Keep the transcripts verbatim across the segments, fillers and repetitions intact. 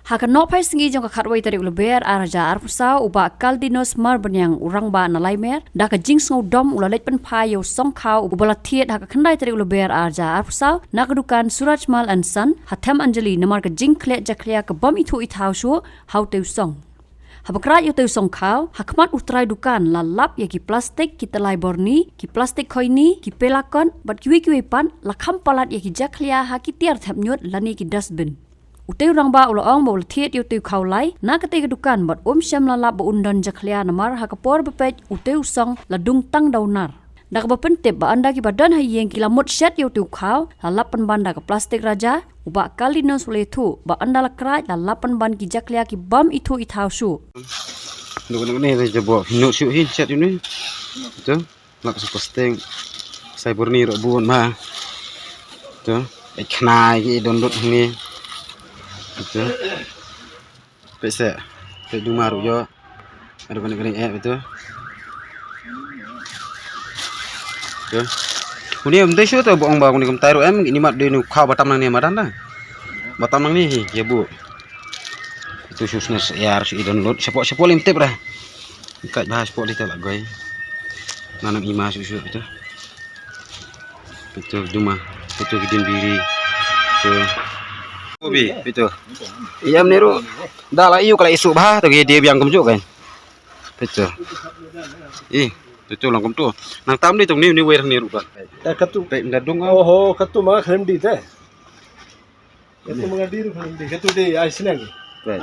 Ha ka nohphai sngi jong ka khatwei tarik u Lber ar hajar arphew saw, u Bah Kaldinos Marbaniang, u rangbah na Laimer, da ka jingsngewdom u la leit pynphai ïa u song khaw uba la thied ha ka khyndai tarik u Lber ar hajar arphew saw na ka dukan Suraj Mal and Son, ha Them Anjali, namar ka jingkhleh jakhlia ka bym ithuh ithaw shuh ha utei u song. Haba khraj ïa utei u song khaw, ha khmat u trai dukan la lap ïa ki plastik, ki tlai borni, ki plastik khoini, ki pelakon, bad kiwei kiwei pat, la kham palat ïa ki jakhlia ha ki tiar thep ñiut lane ki dustbin. Utei u rangbah u la ong ba u la thied ïa utei u khaw lai na katei ka dukan, bad um shym la lap ba un don jakhlia, namar ha ka por ba peit utei u song la dung tang da u nar. Da kaba pyntip ba ynda kiba don ha ïing ki la mut shet ïa utei u khaw, la lap pynban da ka plastik raja, u Bah Kaldinos u la ïathuh ba ynda la khraj la lap pynban ki jakhlia ki bym ithuh ithaw shuh. Duk duk ne re jabo hinu shu hin shet ïa une. Tu. Lak su kosteng. Sai burni ro bun ma. Tu. Ek khnai ki don lut hangne. Tu. Pese. Pe duma ru ïoh. Adu kane kane eh betul. Tu. Une um dei shu tu bong ba une kumtai ru em, ini mat dei nu khaw batam nangne madan da. Batam nangne hi ya bu. Itu shu snes yar shu i don lut. Shapoh shapoh lim tip dah. Kat bah shapoh li tu lah goi. Nanam ima shu shu betul. Pito duma, pito ki din biri. Pito. Kobi, pito. Ïam ne ru. Da la ïu ka la isu bha to ki dei biang kumjuh kan. Pito. Ih, pito lang kumto. Nang tam ni tong ni ni wer ni ru kan. Ta katu. Pe nda dung. Oho, katu ma khlem di te. Katu ma di ru khlem di. Katu di ai sneng. Pe.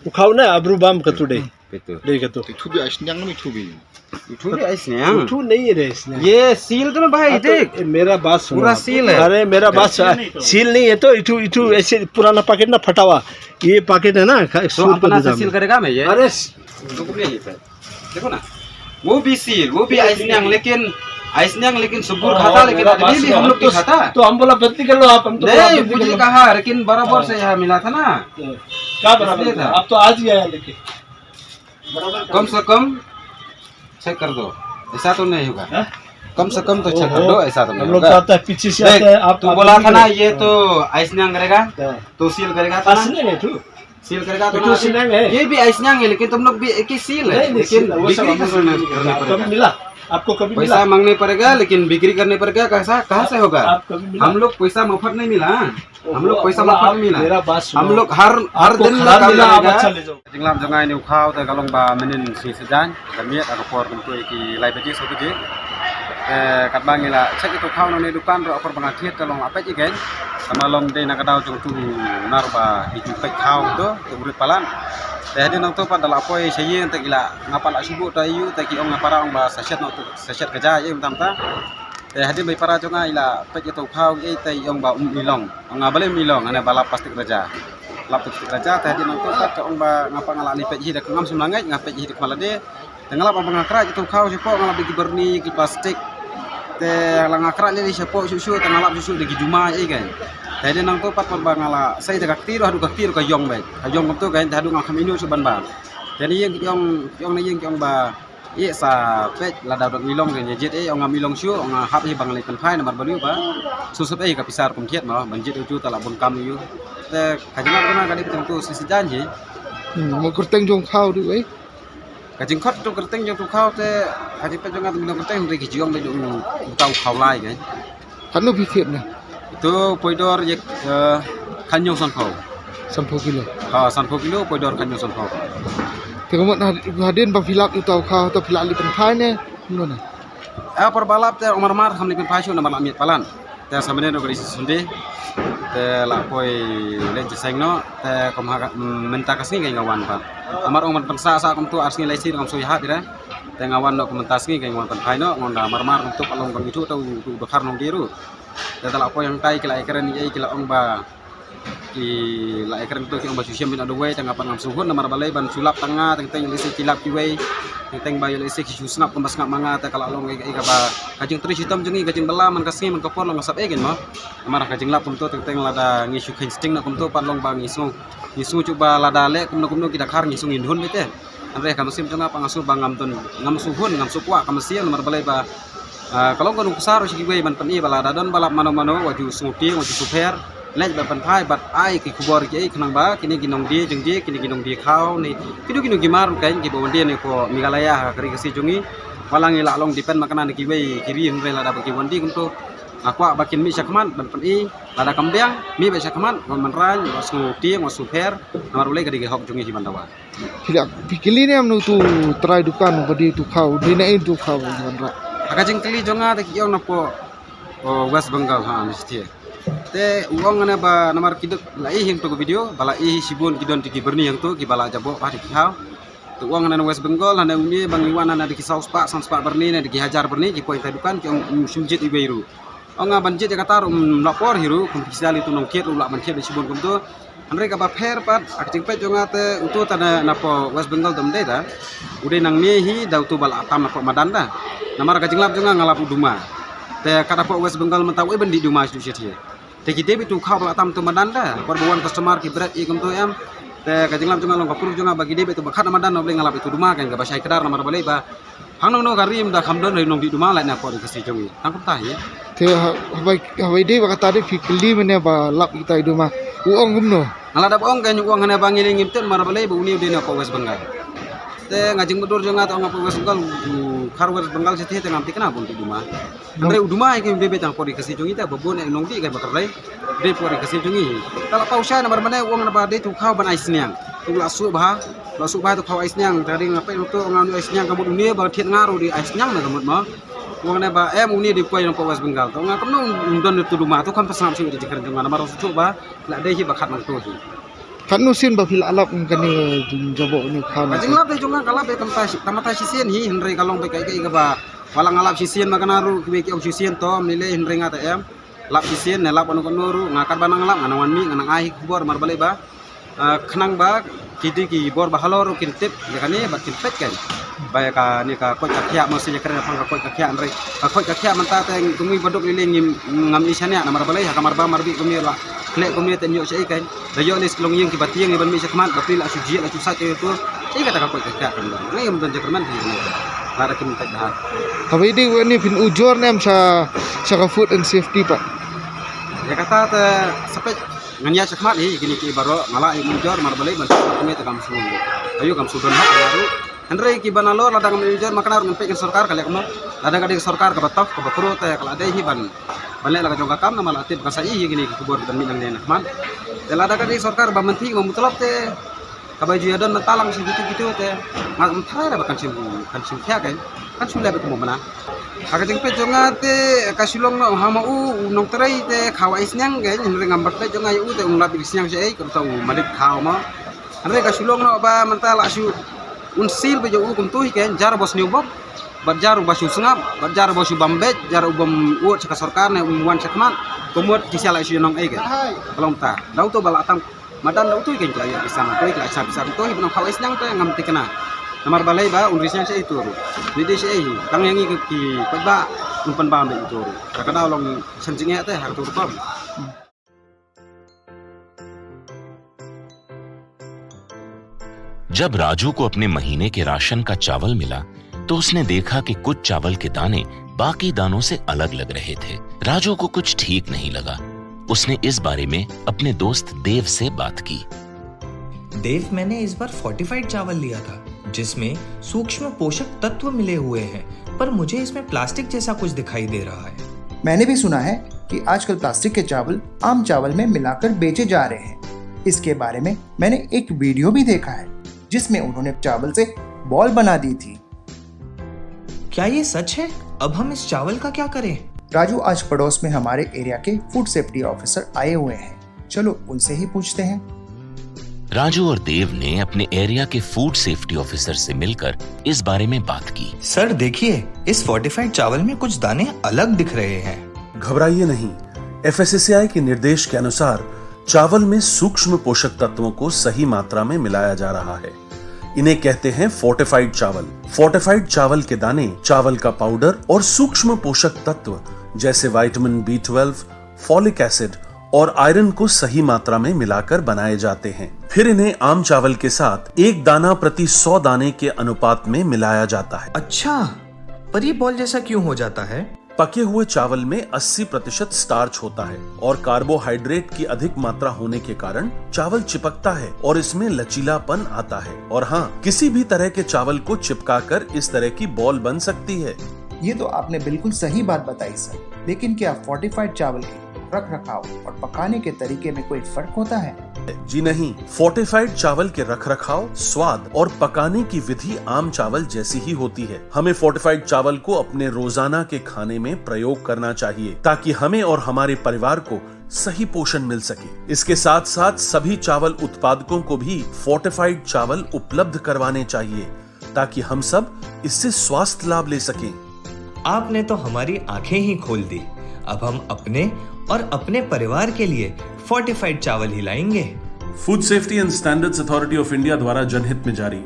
U khaw na abru bam katu di. Pito. Di katu. Itu bi ai sneng ni itu bi. Itu भी आइस नहीं, हाँ। इठू नहीं है रे इसमें। ये सील तो ना भाई, हाँ, तो देख। ये मेरा बात सुनो पूरा आप। सील है। अरे, मेरा बात सुनो। सील नहीं है तो इठू, इठू ऐसे पुराना पैकेट ना फटा हुआ। ये पैकेट है ना, खा-, तो सूट को अपना से देता सील मैं। करेगा मैं ये? अरे, स- रुक नहीं है। देखो ना, वो भी सील, वो भी आइस नहीं, लेकिन आइस नहीं, लेकिन सुगुर हाँ, खाता, लेकिन मेरा आदमी बात भी सुनो। हम लोग भी तो, खाता। तो हम बोला, बदली कर लो आप, हम तो बोला, नहीं, बदली कर मुझे लो। कहा, लेकिन बराबर हाँ। से यहाँ मिला था ना। तो क्या बराबर इसलिए था? था? आप तो आज ही आया लेके। कम से कम चेक कर दो, ऐसा तो नहीं होगा। हाँ? कम से कम तो चेक कर दो, ओहो, ऐसा तो नहीं हम लोग होगा। तो आते हैं, पीछे से देख, आते हैं, आप, तू आप बोला नहीं था ना, करो। ये हाँ। तो आइस नहीं करेगा, हाँ। तो सील करेगा था ना? आइस नहीं है, तू। सील करेगा तो ये ना? तो सील नहीं है। ये भी आइस नहीं है, लेकिन तुम लोग भी एक ही सील है, नहीं, नहीं, लेकिन सील है, वो सब बिक्री हम लोग करने, नहीं करने करते। पड़ेगा। कभी मिला? आपको कभी मिला? पैसा मांगने पड़ेगा, लेकिन बिक्री करने पड़ेगा, कैसा, कहाँ से होगा? आप कभी मिला? हम लोग पैसा मफत नहीं मिला, हाँ? हम लोग पैसा मफत नहीं मिला। मेरा बात सुनो। हम लोग हर, हर दिन में काम करेगा। Jinglap jong nga ïa u khaw te ka long ba mynnin sngi Saitjaiñ, ka miet ha ka por kumto ïa ki lai baje saw baje. Te katba ngi la check ïa u khaw na une u dukan ruh ha ka por ba nga thied te long la peit ïa ka. Tangba long dei na ka daw jong utu u nar ba ïa u peit khaw to, to u rit palat. Te hadien nangto pat da la poi sha ïing te ki la, nga pat la shu buh te ïa u te ki ong na para ong ba sa shet noh, sa shet ka ja ïa u mynta mynta. Te hadien ba i para jong nga i la peit ïa uto u khaw, i ei te i ong ba um i long. Ong nga balei um i long, ane ba lap plastik raja. Lap plastik raja, te hadien nangto pat ka ong ba nga pat nga la leit peit hi da ka ngam sum la ngeit, nga peit hi da ka ma lade. Te nga lap ba nga khraj ïa uto u khaw shapoh, nga lap da ki byrni, ki plastik. Te la nga khraj lei lei shapoh shuh shuh, te nga lap shuh shuh da ki juma ei keiñ. Te hadien nangto pat pat ba nga la sei da ka kti ruh, haduh ka kti ruh ka ïong beit. Ka ïong kumto keiñ, te haduh nga kham ïehnoh shuh ban ba. Te na ïing ki ong, ki ong na ïing ki ong ba Ïeh sa peit lada dang i long, ïa jied, eh, ong ngam i long shuh, ong nga hap hi ba ngan leit pynphai namar balei ba shu sep ei ka pisa ruh kum thied mo, ban jied u ju ta la bun kam ïa u. Te ka jingmut ka dei ba tang tu Saitjaiñ hi. Hmm, mo kyrteng jong u khaw dei ei? Ka jingkhot tu kyrteng jong u khaw te, ka jingpeit jong nga tu kyrteng dei ki jong dei u, u ta u khaw lai keiñ. Katno phi thied na? Itu poi dor ïa, eh, khyndai sanphew. Sanphew kilo. Ha, sanphew kilo poi dor khyndai sanphew. Te ka mut had-, hadien ba phi lap ïa uta u khaw, te phi la leit pynphai ne kumno ne? Eh, por ba lap te ong mar mar kham leit pynphai shuh namar la miet palat. Te sa mynne ruh ka dei Sunday. Te la poi leit jingïaseng noh, te kum ha ka, mm, mynta ka sngi ka nga wan pat. Namar ong ban pynsah sah kumto ar sngi lai sngi ngam shu ïahap ïa re. Te nga wan noh kum mynta sngi ka nga wan pynphai noh, nga wan da mar mar kumto pat long bang ithuh ta u, u dkhar nongdie ruh. Te ta la poi hangtai ki la ïakren ïa ki la ong ba, ki la ïakren to ki ong ba shu shim beit na dawai, te nga pat ngam shu hun namar balei ban shu lap tang nga, teng teng ïa lehse ki lap kiwei, teng teng ba ïa lehse ki shu sngap kumba sngap ma nga, te ka la long ïa ka ba ka jingtrei shitom jong ngi, ka jingbylla man ka sngi man ka por long ka sap ei keiñ mo. Namar ka jinglap kumto teng teng lada ngi shu kheiñ sting na kumto pat long ba ngi sngew, ngi sngew shuh ba lada leh kumno kumno ki dkhar ngi sngew ngin hun beit te. Hynrei ka mynsiem jong nga pat nga sngew ba ngam don, ngam shu hun, ngam shu kwah ka mynsiem namar balei ba, ah, ka long ka nuksa ruh sha kiwei ban pyni ba lada don ba lap mano mano wat ju sngewtieng, wat ju shu pher. Leit ba pynphai bad ai ki khubor ki ei khnang ba kine ki nongdie jong ngi, kine ki nongdie khaw ne kino kino ki mar ruh kein kiba wan die ne hapoh Meghalaya ha ka ri Khasi jong ngi. Wat la ngi lah long depend ma kane na kiwei ki ri, hynrei lada ba ki wan die kumto, nga kwah ba kin mih shakhmat ban pyni, lada kam biang mih beit shakhmat, wat mynraiñ, wat sngewtieng, wat sngewpher, namar balei ka dei ka hok jong ngi hi ban dawa. Phi la, phi kylli ne em na utu u trai dukan uba die utu u khaw, die na ei utu u khaw uba wanrah? Ha ka jingkylli jong nga te ki ong napoh, o, West Bengal, ha, na shatei. Te u ong ne ba namar ki duk la ïohi ïa uto ka video, ba la ïohi shibun ki don te ki byrni hangto kiba la jaboh bha te ki khaw. Te u ong ne na West Bengal, hane une ba ngi wan hane da ki saw spah, san spah byrni ne da ki hajar byrni ki poi trai dukan, ki ong, um shym jied iwei ruh. Ong nga ban jied ïa kata ruh um lah por hi ruh, kum phi sdang ïa utu u nongthied ruh u lah ban thied da shibun kumto. Hynrei kaba pher pat, ha ka jingpeit jong nga te utu u trai napoh West Bengal te um dei da, u dei nangne hi da utu ba la tam napoh madan da. Namar ha ka jinglap jong nga nga lap u duma. Te kat hapoh West Bengal mynta uei ban dih duma shuh shuh hi. Te ki dei beit utu u khaw ba la tam utu madan da. Por ba wan customer ki bret ïa kumto em. Te ha ka jinglap jong nga long ka proof jong nga ba ki dei beit utu ba khat na madan, na balei nga lap utu u duma kein, kaba shai kdar namar balei ba hangno hangno ka ri ym da kham don ri nongdih duma lait na hapoh ri Khasi jong ngi. Tang kumta hi. Te ha, haba, haba ïadei bad kata de phi kylli mynne ba lap kita i duma, u ong kumno? Nga la dep ong kein, u ong hane ba ngi lei ngim tip namar balei ba une u dei na hapoh West Bengal. Te nga jingmutdur jong nga te ong hapoh West Bengal, u khar West Bengal shatei te ngam thikna ba un dih duma. Hynrei u duma hi kein u dei beit tang hapoh ri Khasi jong ngi te ba bun eh nongdih kein ba kyrlei. Dei hapoh ri Khasi jong ngi. Te la paw shai namar mynne u ong naba dei utu u khaw ban ai sniang. Te u la suk bha, la suk bha utu u khaw ai sniang. Te dei nga peit utu u ong une u ai sniang ka mut une ba thied nga ruh dei ai sniang na ka mut mo. U ong ne ba em une dei poi napoh West Bengal. Te nga kumno um don utu u duma, utu kham pynshai shuh ïa ka jingkren jong nga namar u shu ba la dei hi ba khat nangto hi. Katno sien ba phi la lap ïa kane jingjaboh ne u khaw? Ka jinglap de jong nga ka lap de tang mata shi, tang mata shisien hi, hynrei ka long beit kaei kaei kaba wat la nga lap shisien ma kane ruh kiwei ki ong shisien to ym lei lei, hynrei nga te em lap shisien ne lap kano kano ruh nga katba nang lap nga nang wan mih, nga nang ai hi ka khubor namar balei ba, ah, khnang ba ki dei ki bor ba halor ruh kin tip ïa kane bad kin peit kein ba ïa kane ka koit ka khiah, mo shu ïa kren shaphang ka koit ka khiah, hynrei ka koit ka khiah mynta te kumne ba duk lei lei ngim, ngam ïohi shaniah namar balei ha ka marbam marbih kumne la khleh kumne te ym ïoh shaei kein. Da ïoh lei ki longïing kiba tieng ïa ban mih shakhmat, bapli la shu jied la shu sait ïa utu. Ïa kata ka koit ka khiah kan don. Ngi ym don jingkyrmen hi ne. Lada kim peit bha. Haba ïadei bad kane phin ujor ne em sha, sha ka food and safety pat? Ïa kata te sa peit ngan ïaid shakhmat hi ïa kine kiei baroh, nga lah ïa ujor namar balei ban shu kumne te kam shu. Aïu kam shu don hok ïa ruh. Hynrei kiba nalor lada ngam ujor ma kane ruh ngan peit ïa ka sorkar ka leh kumno. Lada ka dei ka sorkar kaba tough kaba kro te ka la dei hi ban, ban leh la ka jong ka kam namar la tip ba kan sa ïohi ïa kine ki khubor ki ban mih nangne na khmat. Te lada ka dei sorkar ba mynthi ba mutlop te kaba ju ïadon mynta lang sha kito kito te ngam tharai ba kan shim, kan shim khia kein, kan shu leh beit kumno mano. Ha ka jingpeit jong nga te ka shu long noh ha ma u, u nongtrei te khaw ai sniang kein, hynrei ngam pat peit jong nga ïa u te um lap ïa ka sniang shaei, kumta u malik khaw ma. Hynrei ka shu long noh ba mynta la shu un sil beit ïa u kumto hi kein, jar ba sniew bok, bad jar ba shu sngap, bad jar ba shu bam beit, jar u bam ud sha ka sorkar ne um wan shakhmat, ka mut ki sha la shu ïa nong ei kein. Ka long ta, da uto ba la tam madan da uto hi kein ki la ïoh pisa, ma uto hi ki la ïoh pisa, uto hi ba nang khaw ai sniang te ngam thikna. Namar balei ba un ri sniang shaei uto ruh. Ni dei shaei hi, tang ïa ngi ki paidbah un pynbam beit uto ruh. Ka ka daw long shen jingeh te ha uto rukom. जब राजू को अपने महीने के राशन का चावल मिला, तो उसने देखा कि कुछ चावल के दाने बाकी दानों से अलग लग रहे थे। राजू को कुछ ठीक नहीं लगा। उसने इस बारे में अपने दोस्त देव से बात की। देव, मैंने इस बार फोर्टिफाइड चावल लिया था, जिसमें सूक्ष्म पोषक तत्व मिले हुए हैं, पर मुझे इसमें प्लास्टिक जैसा कुछ दिखाई दे रहा है। मैंने भी सुना है कि आजकल प्लास्टिक के चावल आम चावल में मिलाकर बेचे जा रहे हैं। इसके बारे में मैंने एक वीडियो भी देखा है, जिसमें उन्होंने चावल से बॉल बना दी थी। क्या ये सच है? अब हम इस चावल का क्या करें? राजू, आज पड़ोस में हमारे एरिया के फूड सेफ्टी ऑफिसर आए हुए हैं, चलो उनसे ही पूछते हैं। राजू और देव ने अपने एरिया के फूड सेफ्टी ऑफिसर से मिलकर इस बारे में बात की। सर, देखिए, इस फोर्टिफाइड चावल में कुछ दाने अलग दिख रहे हैं। घबराइए नहीं, एफएसएसएआई के निर्देश के अनुसार चावल में सूक्ष्म पोषक तत्वों को सही मात्रा में मिलाया जा रहा है। इन्हें कहते हैं फोर्टिफाइड चावल। फोर्टिफाइड चावल के दाने, चावल का पाउडर और सूक्ष्म पोषक तत्व जैसे vitamin B twelve, folic acid और आयरन को सही मात्रा में मिलाकर बनाए जाते हैं। फिर इन्हें आम चावल के साथ एक दाना प्रति सौ दाने के अनुपात में मिलाया जाता है। अच्छा, पर ये बॉल जैसा क्यों हो जाता है? पके हुए चावल में अस्सी प्रतिशत स्टार्च होता है और कार्बोहाइड्रेट की अधिक मात्रा होने के कारण चावल चिपकता है और इसमें लचीलापन आता है। और हाँ, किसी भी तरह के चावल को चिपकाकर इस तरह की बॉल बन सकती है। ये तो आपने बिल्कुल सही बात बताई सर, लेकिन क्या फोर्टिफाइड चावल के रख रखाव और पकाने के तरीके में कोई फर्क होता है? जी नहीं, फोर्टिफाइड चावल के रखरखाव, स्वाद और पकाने की विधि आम चावल जैसी ही होती है। हमें फोर्टिफाइड चावल को अपने रोजाना के खाने में प्रयोग करना चाहिए, ताकि हमें और हमारे परिवार को सही पोषण मिल सके। इसके साथ साथ सभी चावल उत्पादकों को भी फोर्टिफाइड चावल उपलब्ध करवाने चाहिए, ताकि हम सब इससे स्वास्थ्य लाभ ले सकें। आपने तो हमारी आंखें ही खोल दी। अब हम अपने और अपने परिवार के लिए फोर्टिफाइड चावल ही लाएंगे। Food Safety and Standards Authority of India द्वारा जनहित में जारी।